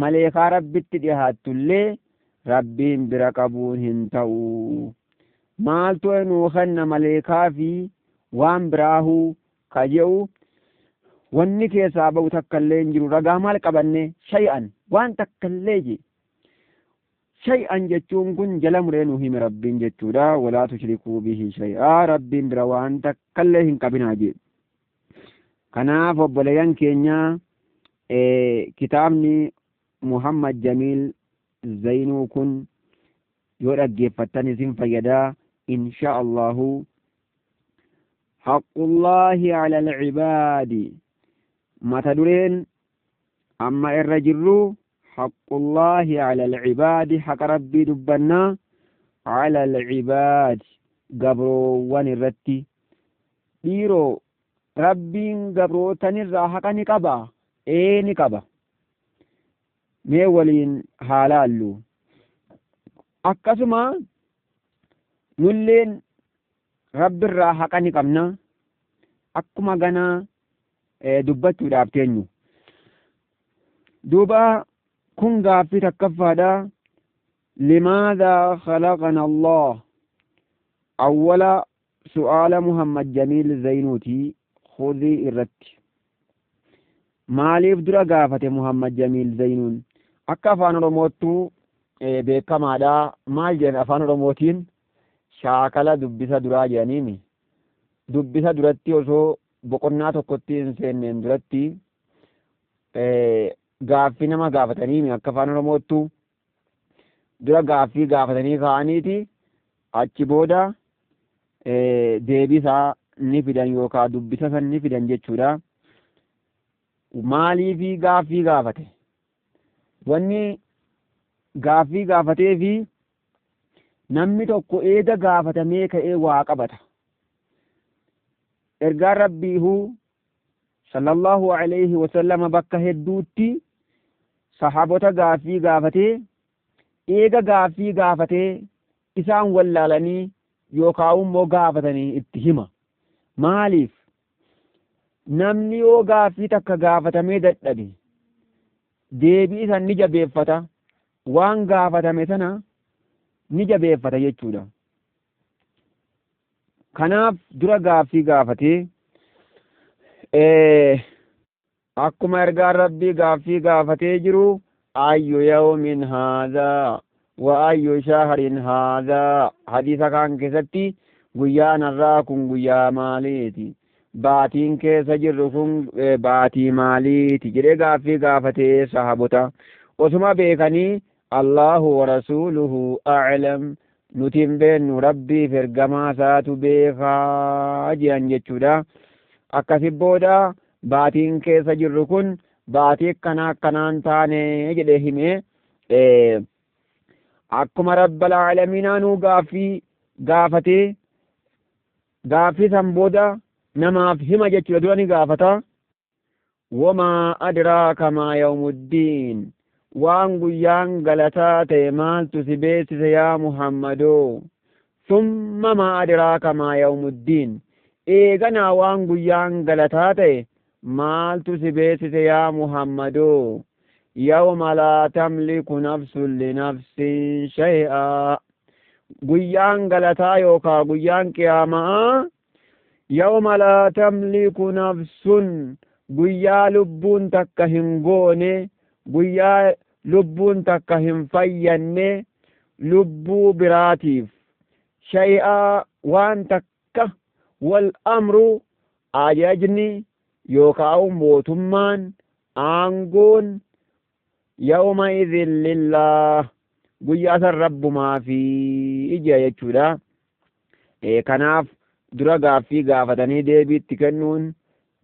maleekaa Rabbitti dhihaattullee Rabbiin bira qabuun hin ta'u. Maaltu nuu kenna maleekaa fi waan biraahuu ka je'u wanni keessaa ba'u takka illee hin jiru. Ragaa maal qabanne? Shay'an, waan takka illee je. Shay'an jechuun kun jala muree nu hime Rabbiin jechuudha. Walaa tushrikuu bihi shay'aa, Rabbiin bira waan takka illee hin qabinaa jedhe. Kanaaf obboleeyyan keenya, kitaabni Muhammad Jamiil Zaynuu kun yoo dhaggeeffattan isin fayyadaa, insha Allahu. Haqqullaahi ala alcibaadi, mata dureen amma irra jirru haqqullaahi ala alcibaadi, haqa Rabbii dubbannaa, ala alcibaadi, gabroowwan irratti. Dhiiroo, Rabbiin gabrootanirraa haqa ni qaba? Ee, ni qaba. Mee waliin haa laallu. Akkasuma nulleen Rabbirraa haqa ni qabna, akkuma ganaa dubbachuudhaaf teenyu. Duuba kun gaaffii takkaffaadha. Limaadhaa khalaqana Allah? Awwala su'aala Muhammad Jamiil Zaynuuti khudii irratti. Maaliif dura gaafate Muhammad Jamiil Zaynuun? Akka afaan Oromoottuu beekamaadha. Maal jedhan afaan Oromootiin? Shaakala dubbisa duraa jedhaniimi. Dubbisa duratti, osoo boqonnaa tokkotti hin seenneen duratti, gaaffii nama gaafataniimi. Akka afaan Oromoottuu dura gaaffii gaafatanii ka'aniiti, achi booda deebisaa ni fidan yookaan dubbisa san ni fidan jechuudha. Maaliifi gaaffii gaafate? Wanni gaaffii gaafatee fi namni tokko eega gaafatamee ka'ee waa qabata. Ergaan Rabbiihuu sallallahu alayhi wasallama bakka hedduutti sahaabota gaaffii gaafatee, eega gaaffii gaafatee isaan wallaalanii yookaan immoo gaafatanii itti hima. Maaliif? Namni yoo gaaffii takka gaafatamee dadhabe, deebii san ni jabeeffata, waan gaafatame sana ni jabeeffata jechuudha. Kanaaf dura gaaffii gaafatee, akkuma ergaan Rabbii gaaffii gaafatee jiru, ayyu yawmin haadhaa wa ayyu shahrin haadhaa, hadiisa kaan keessatti guyyaan har'aa kun guyyaa maaliiti, baatiin keessa jirru kun baatii maaliiti jedhee gaaffii gaafatee, sahabota osuma beekanii Allahu wa rasuuluhu a'lam, nuti hin beennu, Rabbiif ergamaa isaatu beekaa jedhan jechuudha. Akkasi booda baatiin keessa jirru kun baatii akkanaa akkanaan taane jedhee hime. Akkuma Rabbal aalamiinaa nuu gaaffii gaafatee, gaaffii san booda namaaf hima jechuudha. Dura ni gaafata. Wamaa adraaka maa yawmuddiin, waan guyyaan galataa ta'e maaltu si beeksise yaa Muhammadoo? Summa maa adraaka maa yawmuddiin, eeganaa waan guyyaan galataa ta'e maaltu si beeksise yaa Muhammadoo? Yawma laa tamliku nafsun linafsin shay'aa, guyyaan galataa yookaa guyyaan qiyaamaa, yawma laa tamliku nafsun, guyyaa lubbuun takka hin goone, guyyaa lubbuun takka hin fayyanne. lubbuu biraatiif shay'aa waan takka wal amru ajajni yookaan mootummaan aangoon yawma idhin lillah guyyaa san rabbumaa fi ija jechuudha. Kanaaf dura gaaffii gaafatanii deebii itti kennuun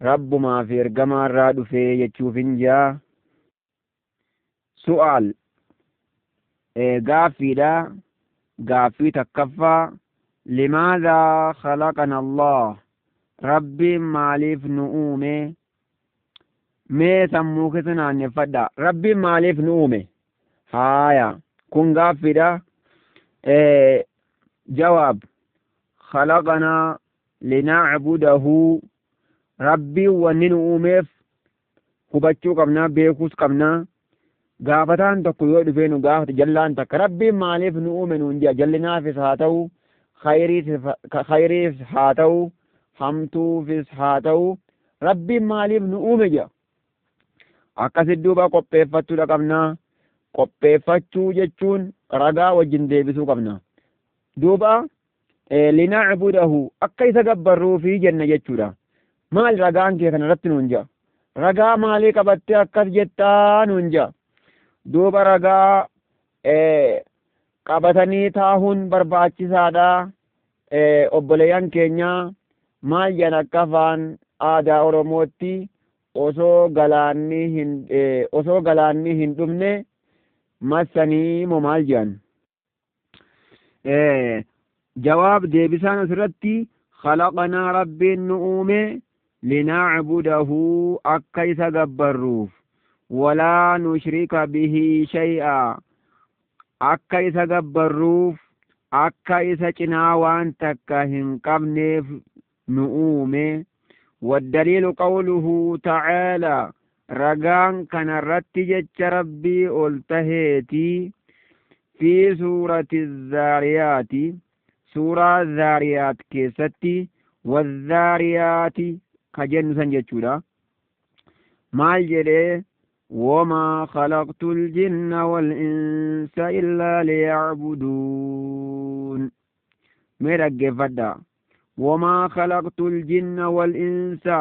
rabbumaa fi ergamaa irraa dhufee jechuuf hin jaa. Su'aal gaaffiidha. Gaaffii takkaffaa limaadhaa khalaqana Allah rabbiin maaliif nu uume? Mee sammuu keessa naanneffadha. Rabbiin maaliif nu uume? Haaya kun gaaffiidha. Jawaab khalaqanaa linacbudahu rabbiin wanni nu uumeef hubachuu qabnaa beekuus qabnaa. Gaafataan tokko yoo dhufee nu gaafate jallaan takka rabbiin maaliif nu uume nuun jedha jallinaafis haa ta'u khayriif haa ta'u hamtuufis haa ta'u rabbiin maaliif nu uume jedha. Akkasit duuba qopheeffachuudha qabnaa. Qopheeffachuu jechuun ragaa wajjin deebisuu qabna. Duuba linacbudahu akka isa gabbarruufi jenna jechuudha. Maal ragaan kee kana irratti nuun jedha? Ragaa maalii qabattee akkas jettaa nuun jedha? Duuba ragaa qabatanii taahuun barbaachisaadha. Obboleeyyan keenya maal jedhan akka afaan aadaa Oromootti osoo galaanni hin dhumne massanii moo maal jedhan? Jawaab deebisaan asirratti khalaqanaa rabbiin nu uume linacbudahu akka isa gabbarruuf walaa nushrika bihi shay'a akka isa gabbarruuf akka isa cinaa waan takka hin qabneef nu uume. Waddaliilu qawluhu ta'aalaa ragaan kanarratti jecha rabbii ol taheeti fi suurati zaariyaati suuraa zaariyaat keessatti wazaariyaati ka jennu san jechuudha. Maal jedhee? Wamaa khalaqtul jinna wal insa illaa liya'buduun. Mee dhaggeeffadha. Wamaa khalaqtul jinna wal insa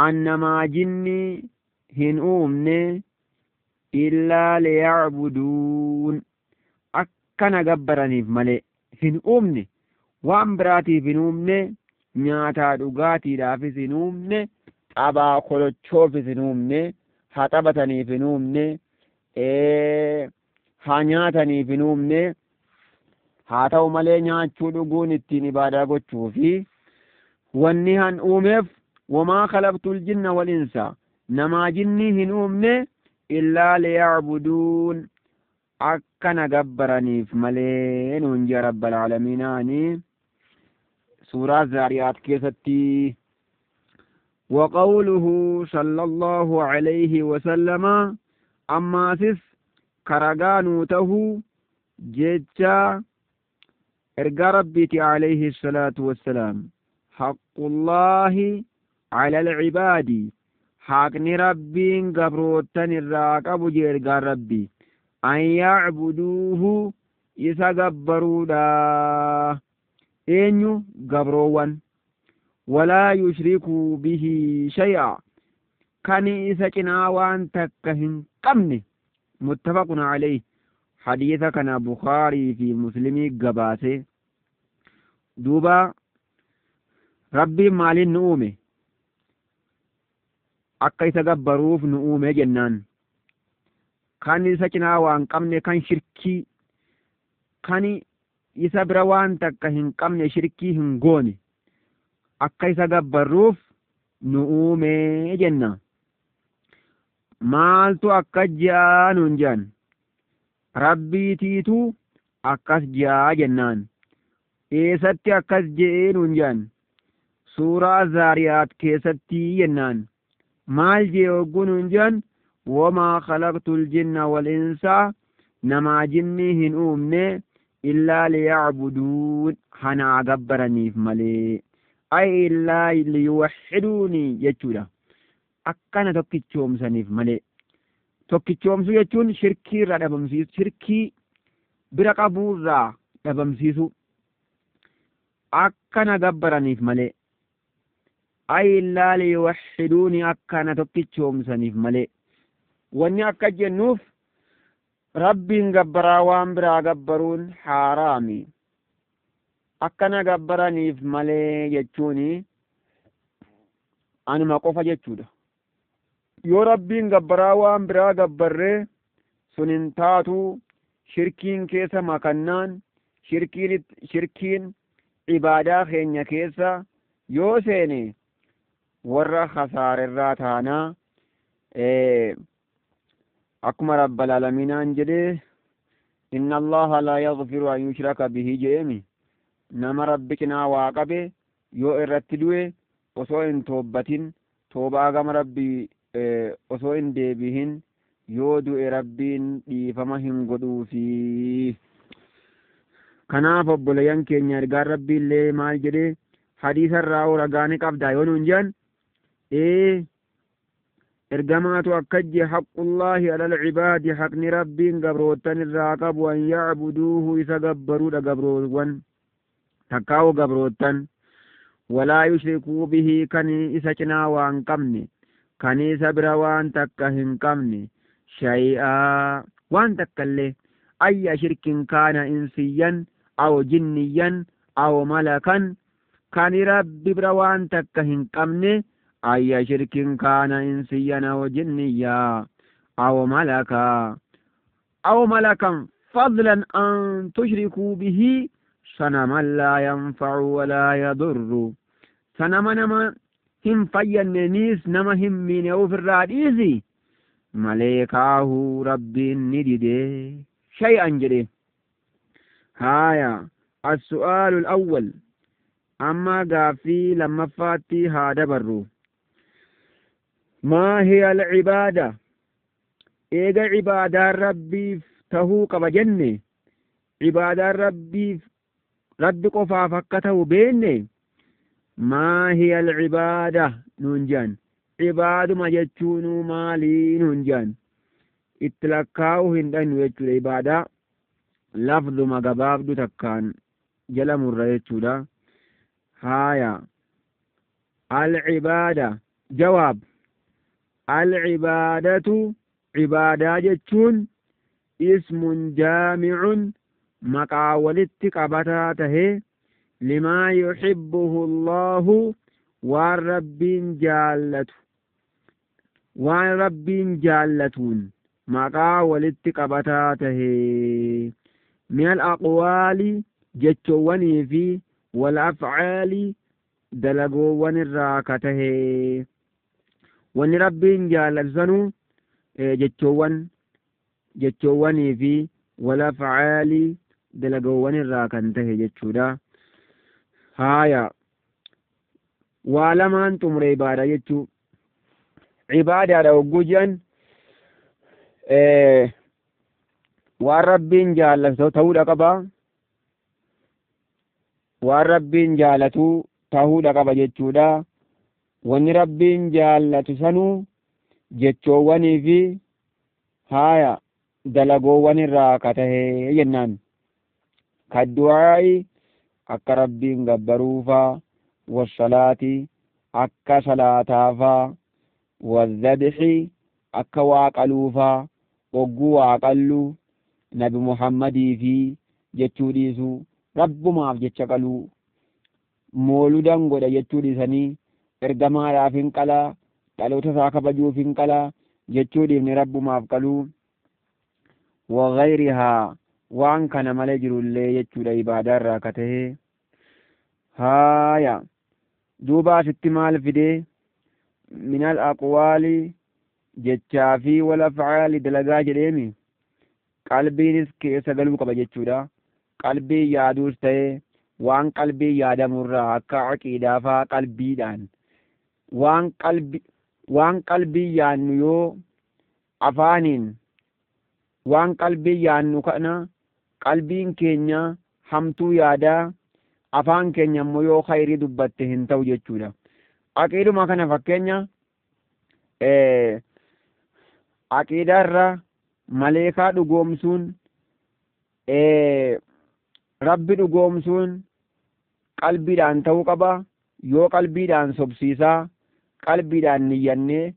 annamaa jinni hin uumne illaa liya'buduun akkana gabbaraniif malee hin uumne. Waan biraatiif hin uumne, nyaataa dhugaatiidhaafis hin uumne, xabaa kolochoofis hin uumne, haa taphataniif hin uumne, haa nyaataniif hin uumne. Haa ta'u malee nyaachuu dhuguun ittiin ibaadaa gochuufi wanni han uumeef wamaa khalaqtul jinna wal insa namaa jinni hin uumne illaa liya'buduun akkana gabbaraniif malee nuun jea rabbal aalamiinaani. Suuraa Zaariyaat keessatti وقوله صلى الله عليه وسلم أماسس كرغانو تهو جيتشا إرقى ربيتي عليه الصلاة والسلام حق الله على العباد حقني ربين قبروتن الراقب جي إرقى ربي أن يعبدوه إسا قبرودا إنيو قبروان ولا يشركوا به شيئا كان إسا كناوان تكهن قمني متفق عليه. حديث كان بخاري في مسلم قباسه. دوبا ربي مالي نؤمي akka isa gabbaruuf nu uume jennaan kan isa cinaa waan qabne kan shirkii kan isa bira waan takka hin qabne shirkii hin goone akka isa gabbaruuf nu uume jenna. Maaltu akka ji'aa nuun jedhan? Rabbiitiitu akkas ji'aa jennaan. Eessatti akkas je'ee nuun jedhan? Suuraa Zaariyaat keessatti jennaan. Maal jee hogguu nuun jedhan? Wamaa khalaqtul jinna wal insa namaa jinni hin uumne illaa liya'buduun hanaa gabbaraniif malee. Ay illaa liyuwahhiduuni jechuudha. Akkana tokkichoomsaniif malee. Tokkichoomsuu jechuun shirkii irraa dhabamsiisu, shirkii Bira qabuurraa dhabamsiisuu. Akka na gabbaraniif malee. Ay illaa liyuwahhiduuni, akka na tokkichoomsaniif malee. Wanni akka jennuuf Rabbiin gabbaraa waan biraa gabbaruun haaraami. Akka na gabbaraniif malee jechuuni anuma qofa jechuudha. Yoo Rabbiin gabbaraa waan biraa gabbarree sun hin taatu, shirkiin keessa makannaan shirkiin ibaadaa keenya keessa yoo seene warra kasaarerraa taanaa. Akkuma Rabbal Aalamiinaan jedhee, inna Allaha laa yaghfiru an yushraka bihi jedheemi. Nama Rabbi cinaa waa qabe yoo irratti du'e osoo hin toobbatin, toobaa gama Rabbii osoo hin deebihin yoo du'e, Rabbiin dhiifama hin godhuufi. Kanaaf obboleeyyan keenya, ergaan Rabbii illee maal jedhee hadiisa irraa ragaa ni qabdaa yoo nuun jedhan, ee, ergamaatu akka je, haqqullaahi alal cibaadi, haqni Rabbiin gabroottan irraa qabu, an yacbuduuhu, isa gabbaruudha gabroowwan takkaa'u gabroottan, walaa yushrikuu bihi, kan isa cinaa waan qabne, kan isa bira waan takka hin qabne, shay'aa, waan takka illee, ayya shirkin kaana insiyyan aw jinniyyan aw malakan, kan Rabbi bira waan takka hin qabne, ayya shirkin kaana insiyyan aw jinniyya aw malaka aw malakan, fadlan an tushrikuu bihi sanaman laa yanfacu walaa yadurru. Sanama nama hin fayyanne niis nama hin miine ofirraa dhiisi, maleekaahuu Rabbiin ni dide shay'an jedhe. Haaya, as-su'aalu al-awwal. Amma gaaffii lammaffaatti haa dabarru. Maa hiya al-cibaada? Eega cibaadaan Rabbiif tahuu qaba jenne, cibaadaan Rabbiif, Rabbi qofaaf akka ta'u beenne, maa hiya al-cibaada nuun jedhan. Cibaaduma jechuunuu maalii nuun jedhan? Itti lakkaa'uu hin dhaynu jechuudha. Ibaadaa lafzuma gabaabduu takkaan jala murra jechuudha. Haaya, al-cibaada, jawaab: al-cibaadatu, cibaadaa jechuun, ismun jaamicun, maqaa walitti qabataa tahe, limaa yuhibbuhu Allahu, waan Rabbiin jaallatu, waan Rabbiin jaallatuun maqaa walitti qabataa tahe, min al aqwaali, jechoowwanii, fi wal afcaali, dalagoowwan irraa ka tahe. Wanni Rabbiin jaallatu sanuu jechoowwanii fi wal afcaali, dalagoowwan irraa kan tahe jechuudha. Haaya, waa lamaan xumure. Ibaadaa jechuu, ibaadaadha hogguu jedhan, waan Rabbiin jaallatu ta'uudha qaba, waan Rabbiin jaalatu ta'uudha qaba jechuudha. Wanni Rabbiin jaallatu sanuu jechoowwanii fi, haaya, dalagoowwan irraa ka tahe jennaan. Kaddu'aa'i, akka Rabbiin gabbaruufaa, wassalaati, akka salaataafaa, wazzabxi, akka waa qaluufaa. Ogguu waa qallu Nabi Muhammadii fi jechuu dhiisuu, Rabbumaaf jecha qaluu. Mooludan godha jechuu dhiisanii, ergamaadhaaf hin qalaa, dhaloota isaa kabajuuf hin qalaa jechuu dhiifne, Rabbumaaf qaluu. Wagayrihaa, waan kana malee jirullee jechuudha ibaadaa irraa ka tahe. Haaya, duuba asitti maal fide? Minal aqwaali, jechaa, fi wal afcaali, dalagaa jedheemi. Qalbiinis keessa galuu qaba jechuudha. Qalbii yaaduus ta'e, waan qalbii yaadamurraa akka aqiidaafaa qalbiidhaan, waan qalbii yaannu yoo afaaniin, waan qalbii yaannu kana qalbiin keenya hamtuu yaadaa, afaan keenya immoo yoo khayrii dubbatte hin ta'u jechuudha. Aqiiduma kana fakkeenya aqiidaarra maleekaa dhugoomsuun Rabbi dhugoomsuun qalbiidhaan ta'uu qaba. Yoo qalbiidhaan sobsiisaa, qalbiidhaan niyyannee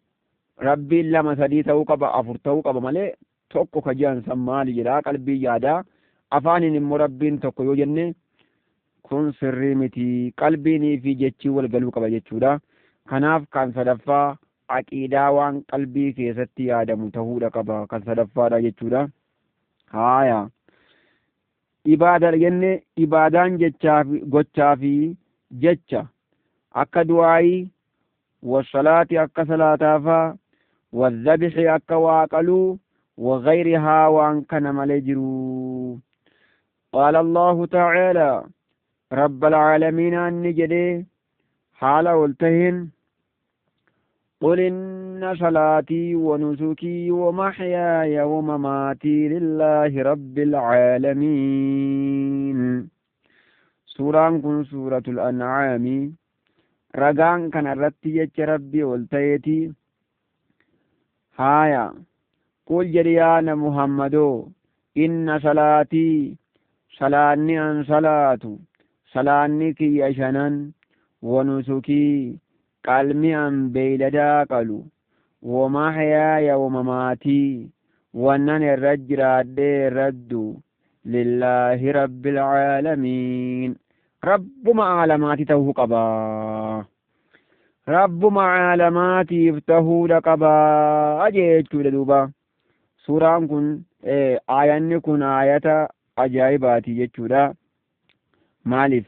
Rabbiin lama sadii ta'uu qaba, afur ta'uu qaba malee tokko ka ji'an san maali jedhaa qalbii yaadaa. Afaaniin immoo Rabbiin tokko yoo jenne kun sirrii miti. Qalbiinii fi jechi wal galuu qaba jechuudha. Kanaaf kan sadaffaa aqiidaa waan qalbii keessatti yaadamu ta'uudha qaba, kan sadaffaadha jechuudha. Haaya, ibaada jenne, ibaadaan jechaa fi gochaa fi jecha akka du'aayii, wasalaati akka salaataafaa, wadhabixi akka waa qaluu, wagayrihaa waan kana malee jiru. Qaala Allahu ta'aalaa, Rabbal caalamiin anni jedhee haala ol taheen: قل إن صلاتي ونسكي ومحياي ومماتي لله رب العالمين. Suuraan kun Suuratul An'aami. Ragaan kana irratti jecha Rabbii ol ta'eeti. Haaya, قل jedhi yaa na Muhammadoo, إن صلاتي, salaanni an salaatu, salaanni kiyya shanan, ونسكي, qalmi an beeyladaa qalu, ومحياي ومماتي, wannan irra jiraadhee irraddu, لله رب العالمين, rabbuma aalamaati ta'uu qaba, rabbuma aalamaatiif ta'uudha qabaa jechuudha. Duuba suuraan kun, aayanni kun aayata ajaa'ibaati jechuudha. Maaliif?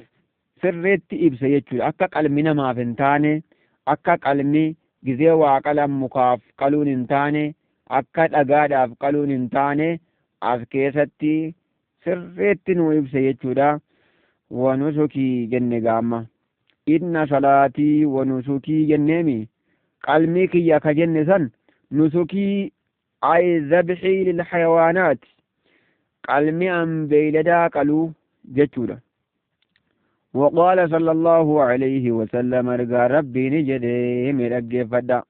Sirriitti ibsa jechuudha, akka qalmi namaaf hin taane, akka qalmi gizee waa qalan mukaaf qaluun hin taane, akka dhagaadhaaf qaluun hin taane as keessatti sirriitti nu ibsa jechuudha. ونسكي jenne gaamma, إن صلاتي ونسكي jenneemi. Qalmii kiyya ka jenne san, نسكي أي ذبحي للحيوانات, qalmi an beeyladaa qaluu jechuudha. وقال صلى الله عليه وسلم, ergaa Rabbii ni jedhee, miidhaggeeffadha,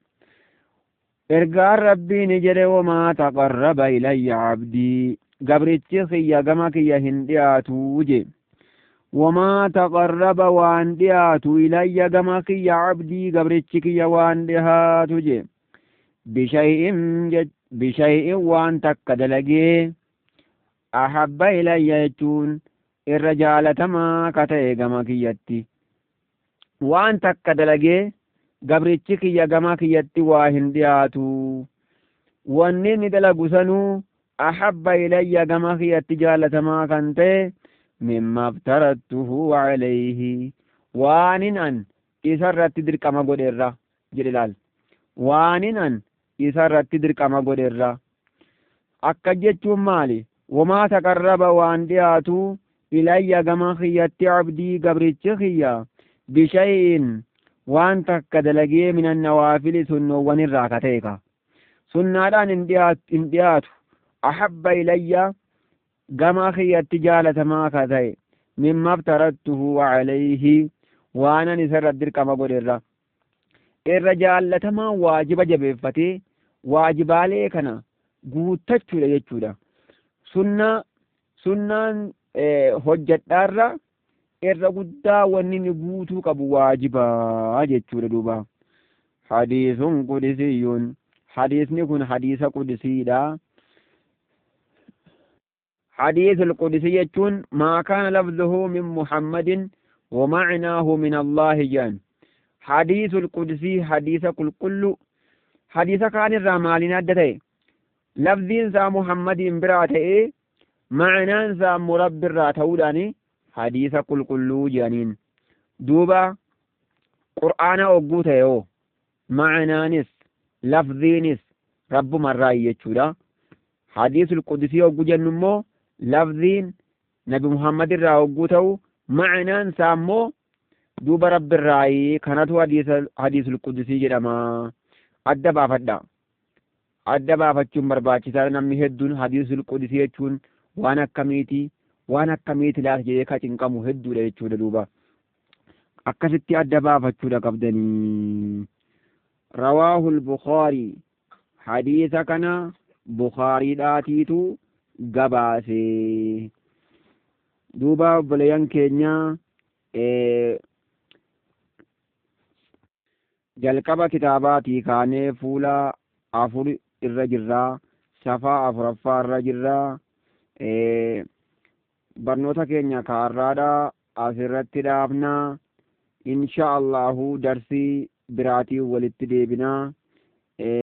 ergaan Rabbii ni jedhe: وما تقرب إلي عبدي, gabrichi kiyya gama kiyya hin dhiyaatu je. وما تقرب, waan dhiyaatu, إلي, gama kiyya, عبدي, gabrichi kiyya waan dhiyaatu je, بشيء, بشيء, waan takka dalagee, أحب إلي jechuun irra jaalatamaa ka ta'e gama kiyyatti. Waan takka dalagee gabrichi kiyya gama kiyyatti waa hin dhiyaatu, wanni inni dalagu sanuu, أحب إلي, gama kiyyatti jaalatamaa kan ta'e, مما افترضته عليه, waanin an isa irratti dirqama godherra jedhe. Laal, waanin an isa irratti dirqama godherra akka jechuun maali? وما تقرب, waan dhiyaatu, إلي, gama kiyyatti, عبدي, gabrichi kiyya, بشيء, waan takka dalagee, من النوافل, sunnoowwan irraa ka ta'e, ka sunnaadhaan hin dhiyaatu, أحب إلي, gama kiyyatti jaalatamaa ka ta'e, مما افترضته عليه, waanan isarra dirqama godherra. Irra jaallatamaa waajiba jabeeffatee waajibaalee kana guuttachuudha jechuudha. Sunnaa, sunnaan hojjadhaarra irra guddaa wanni inni guutuu qabu waajibaa jechuudha. Duuba حديث قدسي, hadiisni kun hadiisa qudsiidha. حديث القدسي jechuun ما كان لفظه من محمد ومعناه من الله جان. حديث القدسي hadiisa qulqullu. Hadiisa kaan irraa maaliin adda ta'e? Lafziin isaa Muhammadiin biraa ta'ee ma'anaan isaa immoo Rabbi irraa ta'uudhaan hadiisa qulqulluu jedhaniin. Duuba Qur'aana ogguu ta'e hoo, ma'anaanis lafziinis Rabbumarraa jechuudha. حديث القدسي ogguu jennu immoo lafziin Nabi Muhammad irraa ogguu ta'u, ma'anaan isaa immoo duuba Rabbi irraa. Kanatu حديث القدسي jedhama. Adda baafadha. Adda baafachuun barbaachisaa. Namni hedduun حديث القدسي jechuun waan akkamiiti, waan akkamiiti laata jedhee ka cinqamu hedduudha jechuudha. Duuba akkasitti adda baafachuudha qabdanii. رواه البخاري, hadiisa kana Bukaariidhaatiitu gabaase. Duuba obboleeyyan keenya, jalqaba kitaabaatii kaanee fuula 4 irra jirraa, safaa 4ffaa irra jirraa. Barnoota keenya kaarraadha asirratti dhaabnaa. Insha Allahu darsii biraatiin walitti deebinaa.